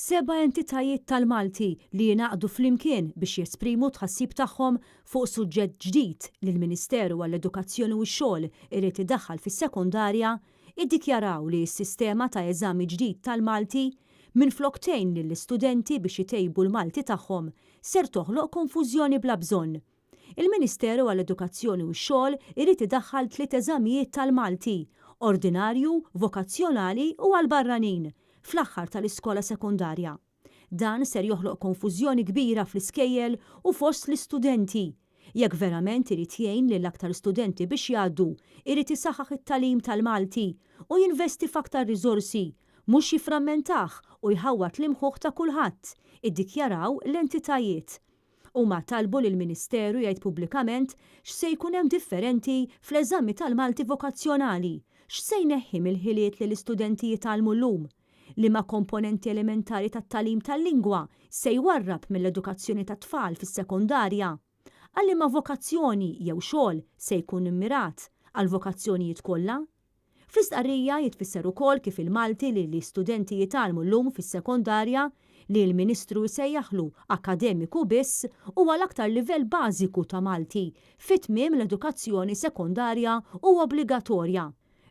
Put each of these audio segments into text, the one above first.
Seba' entitajiet tal-Malti li jingħaqdu flimkien biex jesprimu t-tħassib tagħhom fuq suġġett ġdid li l-Ministeru għall-Edukazzjoni u x-Xogħol irid idaħħal fis-sekondarja iddikjaraw li s-sistema ta' eżami ġdid tal-Malti minflok tgħin lill-istudenti biex itejbu l-Malti tagħhom ser toħloq konfużjoni bla bżonn. Il-Ministeru għall-Edukazzjoni u x-Xogħol irid idaħħal tliet eżamijiet tal-Malti, ordinarju, vokazzjonali u għall-barranin, fl-aħħar tal-iskola sekondarja. Dan ser joħloq konfużjoni kbira fl-iskejjel u fost l-istudenti. Jekk verament irid jgħin lil aktar studenti biex jgħaddu, irid isaħħaħ it-tagħlim tal-Malti u jinvesti f'aktar riżorsi, mhux jifframmentah u jħawwad l-imħuħ ta' kulħadd, iddikjaraw l-entitajiet. Huma talbu lill-Ministeru jgħid pubblikament x'se jkun hemm differenti fl-eżami tal-Malti vokazzjonali, x'se jneħħi mill-ħiliet li l-istudenti jitgħallmu llum, liema komponenti elementari tat-tagħlim tal-lingwa se jwarrab mill-edukazzjoni tat-tfal fis-sekondarja, għal liema vokazzjoni jew xogħol se jkun immirat, għall-vokazzjonijiet kollha? Fl-istqarrija jitfisser ukoll kif il-Malti li l-istudenti jitgħallmu llum fis-sekondarja, li l-Ministru jsejjaħlu akkademiku biss, huwa l-aktar livell bażiku ta' Malti fi tmiem l-edukazzjoni sekondarja u obbligatorja.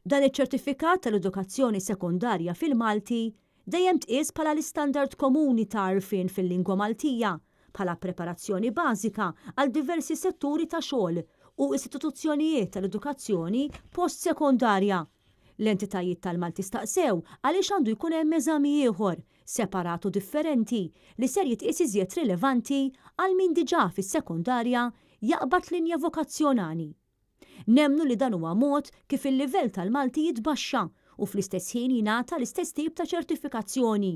Dan iċ-ċertifikat tal-edukazzjoni sekondarja fil-Malti dejjem tqies bħala l-istandard komuni ta' għarfien fil-lingwa Maltija bħala preparazzjoni bażika għal diversi setturi ta' xogħol u istituzzjonijiet tal-edukazzjoni post-sekondarja. L-entitajiet tal-Malti staqsew għaliex għandu jkun hemm eżami ieħor, separat u differenti, li ser jitqies iżjed rilevanti għal min diġà fis-sekondarja jaqbad linja vokazzjonali. Nemmnu li dan huwa mod kif il-livell tal-Malti jitbaxxa u fl-istess ħin jingħata l-istess tip ta' ċertifikazzjoni.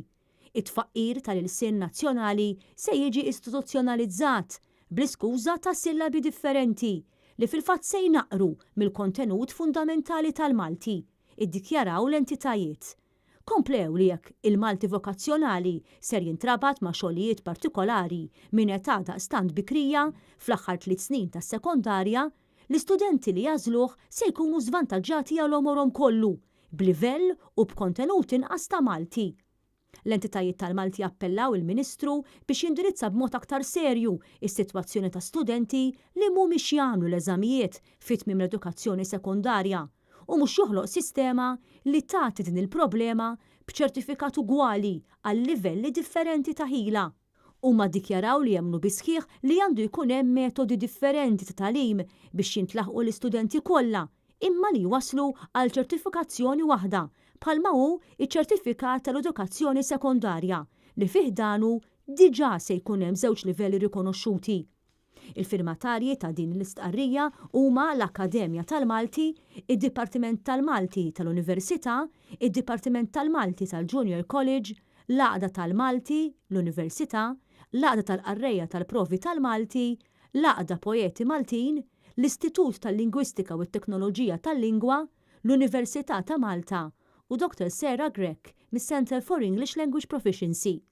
It-tfaqqir tal-ilsien nazzjonali se jiġi istituzzjonalizzat bl-iskuża ta' sillabi differenti li fil-fatt se jnaqqru mill-kontenut fundamentali tal-Malti, iddikjaraw l-entitajiet. Komplew li jekk il-Malti vokazzjonali ser jintrabat ma' xogħlijiet partikolari minn età daqstant bikrija, fl-aħħar tliet snin tas-sekondarja, l-istudenti li jagħżluh se jkunu żvantaġġati għal għomorhom kollu, b'livell u b'kontenut inqas ta' Malti. L-entitajiet tal-Malti appellaw il-Ministru biex jindirizza b'mod aktar serju s-sitwazzjoni ta' studenti li mhumiex jagħmlu l-eżamijiet fi tmiem l-edukazzjoni sekondarja u mhux joħloq sistema li tagħti din il-problema b'ċertifikat ugwali għal livelli differenti ta' ħila. Huma ddikjaraw li jemmnu bis-sħiħ li għandu jkun hemm metodi differenti ta' tagħlim biex jintlaħqu l-istudenti kollha imma li jwasslu għal ċertifikazzjoni waħda bħalma hu ċ-ċertifikat tal-edukazzjoni sekondarja li fi ħdanu diġà se jkun hemm żewġ livelli rikonoxxuti. Il-firmatarji ta' din l-istqarrija huma l-Akkademja tal-Malti, id-Dipartiment tal-Malti tal-Università, id-Dipartiment tal-Malti tal-Junior College, l-Għaqda tal-Malti, l-Università, l-Għaqda tal-Qarrejja tal-Provi tal-Malti, l-Għaqda Poeti Maltin, l-Istitut tal-Lingwistika u t-Teknoloġija tal-Lingwa, l-Università ta' Malta u Dr Sarah Grech mis-Centre for English Language Proficiency.